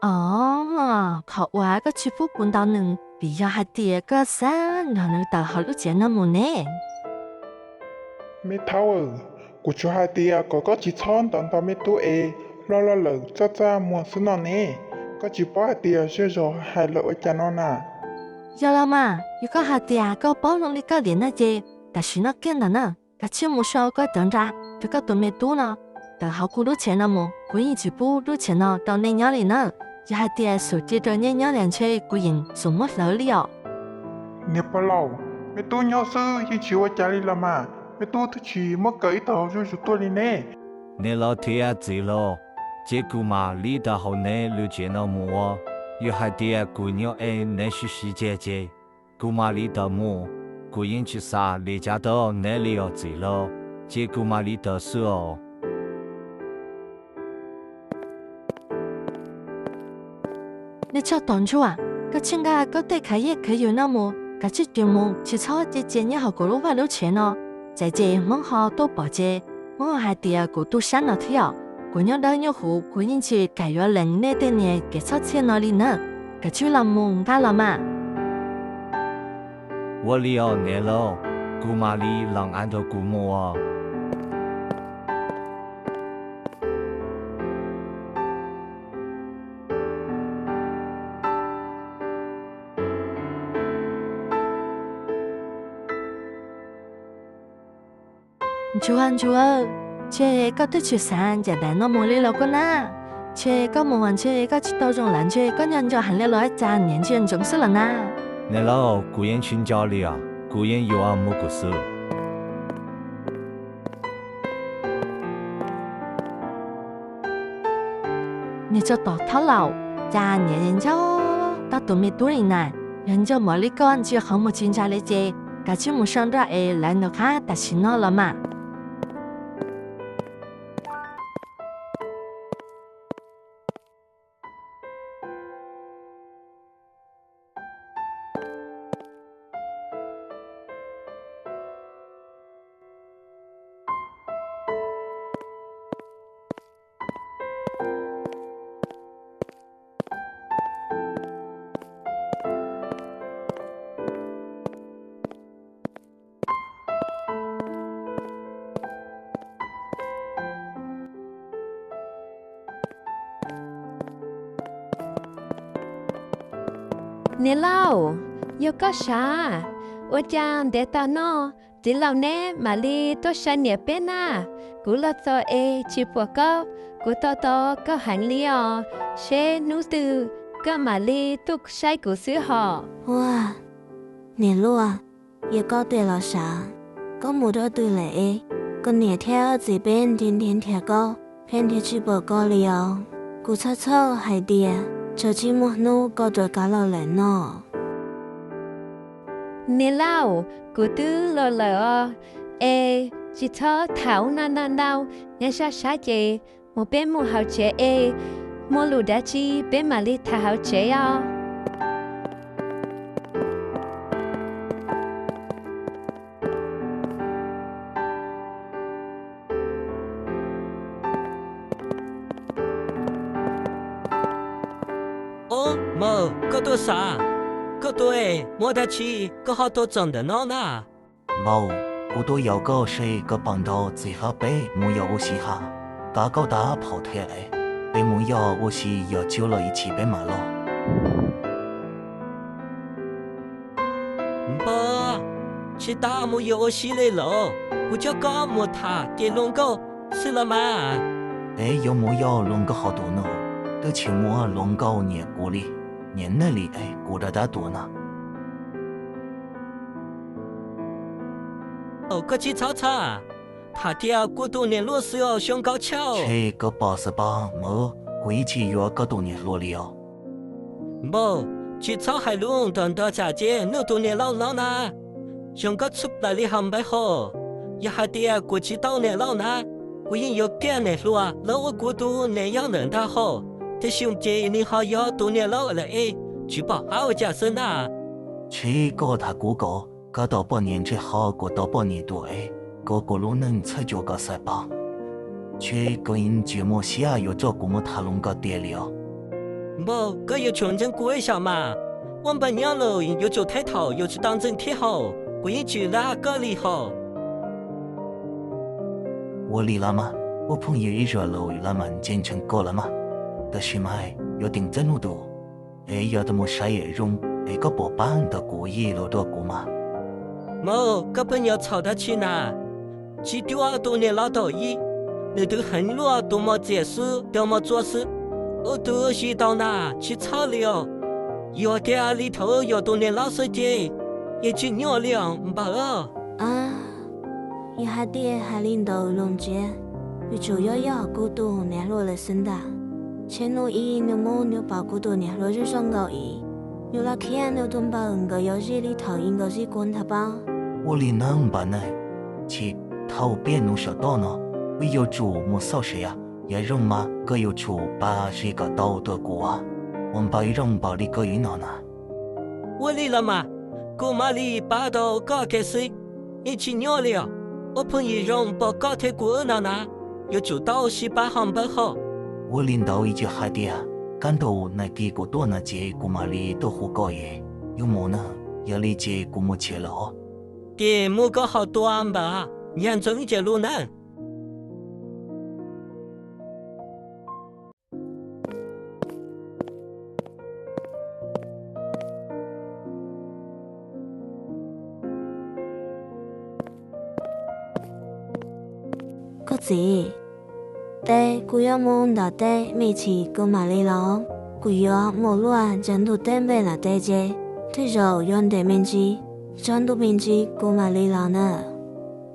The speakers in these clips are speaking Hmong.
Os, qhov uas koj tsis pub kuv ntaus nws vim yog hais tias koj xav nrog nws tawm hauv lub tsev no mus ne. Me thaub, kuv tsuas hais tias kom koj tsis txhob ntaus ntaus me tub es hlo los lawm txaj txaj muag xwb no ne. Koj tsis paub hais tias zej zos hais lawv ua cas no na. Yog los mas, yog koj hais tias koj paub zoo li koj diam no ces tam sim no kiag ntawm na, kav tsij mus sau koj cov nra rau koj tus me tub no tawm hauv kuv lub tsev no mus. Kuv yeej tsis pub lub tsev no rau nej nyob li na. Yog hais tias xub cia rau nej nyob ntawm ntshe kuv yeej xub muab hlawv li os. Niam pog laus, me tub nyob xwb yeej tsis ua cas li los mas, me tub twb tsis muab kaw ib tog zuj zus tuaj li ne. Niam laus thiab txiv laus, ces kuv mam li tawm hauv neb lub tsev no mus ua. Yog hais tias kuv nyob es neb sib sib ceg ces kuv mam li tawm mus. Kuv yeej tsis xav li cas rau neb li os txiv laus, ces kuv mam li tawm xwb os. Niag tsov tom ntsuag, koj tsij nqa koj tej khav yeej khav yws no mus, kav tsij cia mus, tsis txhob cia cia nyob hauv kuv lub vaj lub tsev no. Tsam ces Hmoob ho tuaj pom ces Hmoob hais tias kuv tu sab no thiab. Kuv nyob dawb nyob huv, kuv yeej tsis kam yuav lees nej tej niag kev txhob txhiaj no li na. Kav tsij los mus nqa los mas. Ua li os niam laus, kuv mam li los nqa nrog kuv mus os. Ntsuag ntsuag, ntshe koj twb tsis xav ncaim daim no mus li los koj na. Ntshe koj mus mas ntshe koj tsis tau zoo lawm, ntshe koj nco nco heev li los cas niam ntsia ntsoov xwb los na. Niam laus, kuv yeej tsis nco li os, kuv yeej yuav mus kuv xwb. Niag tsov tom thab laus, cas niam nco tau tus me tub li na. Yog nco npaum li koj ntsia qhov muag tsis ntsa li ces kav tsij mus sau nraj es lawv nws qab tam sim no los mas. Niam laus, yog koj sav, ua cas ntev tag no txiv laus neb mam li tuaj saib niam peb na? Kuv los txog es tsis pom koj, kuv tos tos koj heev li os, seb hnub twg koj mam li tuaj saib kuv xwb hos. Ua, niam luaj, yog koj tuaj los sav, koj mus rau twg lawm es? Koj niam thiab txiv peb nrhiav nrhiav nrhiav koj, pheej nrhiav tsis pom koj li os. Kuv txhawj txhawj hais tias tsam tsis muaj hnub koj rov qab los lawm no. Niam laus, kuv twb los lawm os, es tsis txhob tham ub no ntau ntau, nyob sab sab ces mus peb mus hauv tsev es muaj lus dab tsi peb mam li tham hauv tsev os. Ob, maum, koj tuaj sav, koj tuaj es muaj dab tsi koj ho tuaj txog ntawm no na? Maum, kuv tuaj yaum koj seb koj pom nrog txiv hlob peb mus yos ua si hos. Kav koj tab phom thiab es, peb mus yos ua si yog tsis los ib chim peb mam los. Npawg, tsis tas mus yos ua si li lawm, kuv coj koj mus tham ces luag nkauj xwb los mas. Peb yuav mus yos luag nkauj hauv tus no, twb tsis muaj luag nkauj nyiam kuv li, nyiam nej li es kuv rov qab tuaj no. Koj tsis txhob txhawj, tham tias kuv tus niam hluas xwb os, zoo nkauj tshaj. Ntshe koj pom xwb pob, maum, kuv yeej tsis yuav koj tus niam hluas li os. Npawg, tsis txhob hais lus ntawm ntawd tsam ces nug tus niam laus no na. Zoo nkauj tshaj plaws li hos npawg hos. Yog hais tias kuv tsis tau niam laus na, kuv yeej yuav kiag niam hluas los ua kuv tus niam yau ntawm ntag hos. Tiam sis ces nws ho yog tus niam laus lawm es tsis pom qab ua cas xwb na. Ntshe koj tham kuv kom koj tau poj niam ntshe ho kuv tau poj niam tuaj es kom kuv lub neej txhawj cuag koj xwb pob. Ntshe koj yeej tsis muaj siab yuav coj kuv mus tham luag nkauj tiag li os. Npawg, koj yuav tsum ntseeg kuv ib zaug mas. Ua npawg nyob los yuav tsum theej thaum yus tsis tau ntseeg thiab hos, kuv yeej tsis lam koj li hos. Ua li los mas, ua phooj ywg ib zaug los los mam ntse ntseeg koj los mas. Tab sis mas yuav teem txaj hnub tus, es yog tus mus saib yam zoo, es koj puas pab ntawm kuv yij los rau kuv mas? Mog, koj pheej yuav txhaum dab tsi na? Tsis cuag tus niam laus thaum ub, nws twb heev luaj tus mos txiam xwb, tus mos txua xwb, ua tus tsis tau na, tsis txhob li os. Yog tias li thaum yog tus niam laus xwb ces yeej tsis nyuaj li os npawg. Yog hais tias hais li ntawd los ntshe yuav tsum yog kuv tus niam hluas lawm xwb ntag. Tsheej hnub ib nws muab nws pom kuv tus niam hluas zoo zoo nkaus ib, nws los qhia nws tus npawg nkawd yuav zij li thaum ub nkawd zij kuv ntag pob. Ua li nawb npawg na, tsis thaum peb hnub saum toj no, peb yuav tsum mus xauj sev, yog zoo mas koj yuav tsum pab zij kom tau rau kuv, ua npawg ib zaug npawg li koj ib no na. Ua li los mas, kuv mam li pab tau koj kiag xwb, yeej tsis nyuaj li os. Ua phooj ywg zoo npaum koj thiab kuv wb no na, yuav tsum tau sib pab ho npawg hos. Ua li ntawd yog hais tias kaj ntug nag kis kuv tuaj no ces kuv mam li tuaj hu koj es, yuav mus na, yog li ces kuv mus tsev lawm os. Ces mus koj ho tua npawg, nyiag ntxoov ib ce lus na. Koj txiv, teb kuv yuav mus nram teb me ntsis kuv mam li los. Kuv yuav mus luaj ntawm ntug teb npem nram teb ces, tej zaum yuav ntev me ntsis, tsaus ntuj me ntsis kuv mam li los na.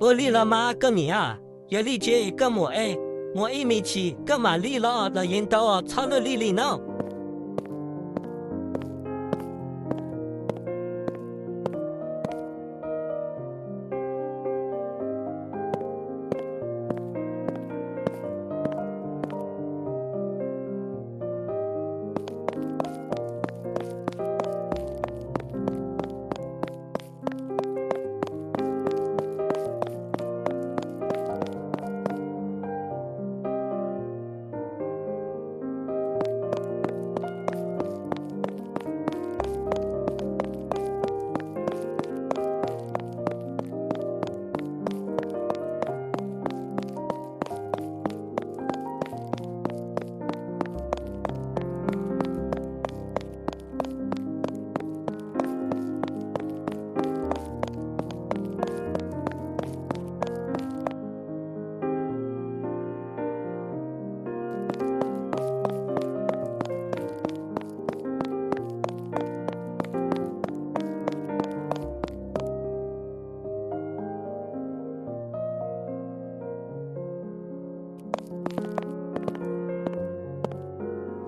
Ua li los mas koj niam, yog li ces koj mus es, mus ib me ntsis koj mam li los los yeej tau, txhob luag li li no.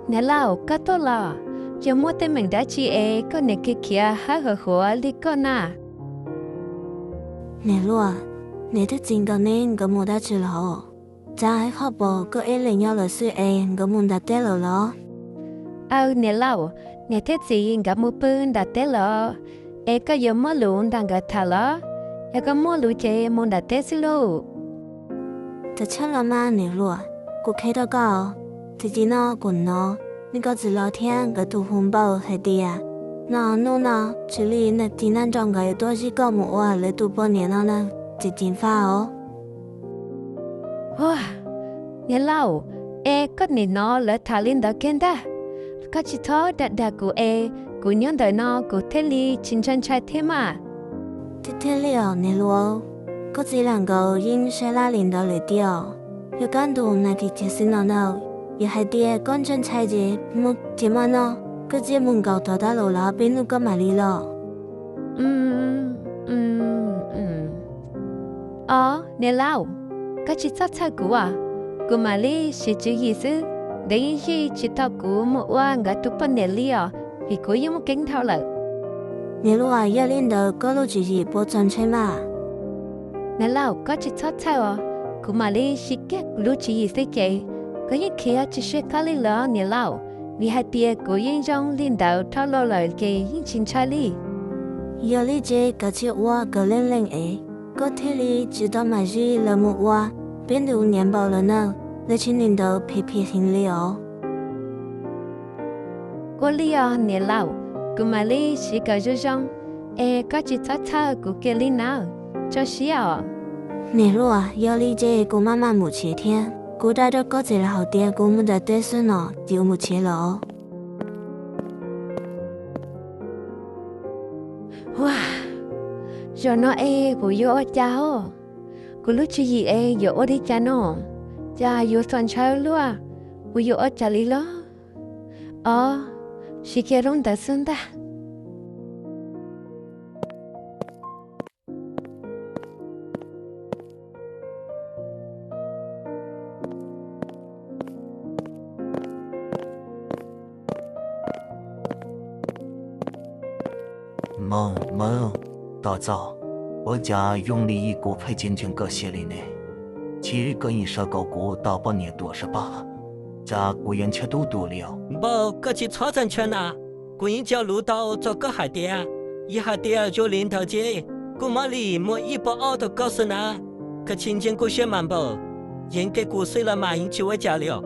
Niam laus, koj tuaj los? Yog muaj teeb meem dab tsi es koj niam khiav khiav hawb hawv huav li koj na? Niam hluas, niam thiab txiv nkawd ne nkawd mus dab tsi lawm? Cas hais qhov pom koj ib leeg nyob lawm xwb es nkawd mus nram teb lawm los? Aw niam laus, niam thiab txiv nkawd mus pw nram teb lawm, es koj yuav muaj lus nrog nkawd tham los? Yog koj muaj lus ces mus nram teb xwb lauj. Txawm tshaj los mas niam hluas, kuv qhia rau koj, txij li no kuv hnov nws koj txiv laus thiab nkawd tus hu npawg hais tias, no hnub no tsis li nag kis nag nroj nkawd yuav tuaj zij koj mus ua lawv tus poj niam no na, tsis ceev faj os. Niam laus, es koj nim hnov lawv tham li ntawd kiag ntag. Koj tsis txhob dag dag kuv es, kuv nyob ntawm no kuv thiaj li tsis ntshai ntshai thiab mas. Tiag tiag li os niam hluas, koj txiv laus nkawd yeej saib laj li ntawd lawm tiag. Yog kaj ntug nag kis kiag xwb no na, yog hais tias koj ntshai ntshai ces mus ces hmo no koj cia mus nkaum tod tag los peb hnub koj mam li los. Os niam laus, koj tsis txhob txhawj kuv os, kuv mam li siv tswv yim xwb. Nkawd yeej zij tsis tau kuv mus ua nkawd tus poj niam li os, vim kuv yeej muaj keeb dhau lawm. Niam hluas, yog li ntawd koj lub tswv yim puas txaus ntshai mas? Niam laus, koj tsis txhob txhawj os, kuv mam li siv kiag kuv lub tswv yim xwb ces. Koj yeej khiav tsis siab koj li los niam laus, vim hais tias kuv yeej zoo li ntawd dhau los lawm ces yeej tsis ntshai li. Yog li ces koj cia ua kom leej leej es, koj thiaj li tsis tau mam zij lawv mus ua. Peb ntus niam npaum lawm na, lawv tsis li ntawd phem phem heev li os. Ua li os niam laus, kuv mam li siv kom zoo zoo, es koj tsis txhob txhawj kuv kiag li nawb, tso siab os. Niam hluas, yog li ces kuv maj mam mus tsev thiab. Kuv dag rau koj txiv lawv hais tias kuv mus nram teb xwb no, ces kuv mus tsev lawm os. Ua, zaum no es kuv yuav ua cas os? Kuv lub tswv yim es yuav ua li cas no? Cas yuav txaus ntshaw luaj, kuv yuav ua cas li los? Os, siv kiag lub ntawd xwb ntag. Mog, mog, tos txog, ua cas zoo li yij kuv pheej tsis ntseeg koj siab li ne? Tsis koj yeej sawv kom kuv tau poj niam tuaj sab pab, cas kuv yuav ntshav tub tu li os? Npawg, koj tsis txhob txhawj ntshaw na, kuv yeej cog lus tau txog koj hais tias, yog hais tias zoo li ntawd ces kuv mam li muab ib puas ob rau koj xwb na. Koj tsis ntseeg kuv siab mas npawg, yeej kev kuv xwb los mas yeej tsis ua cas li os.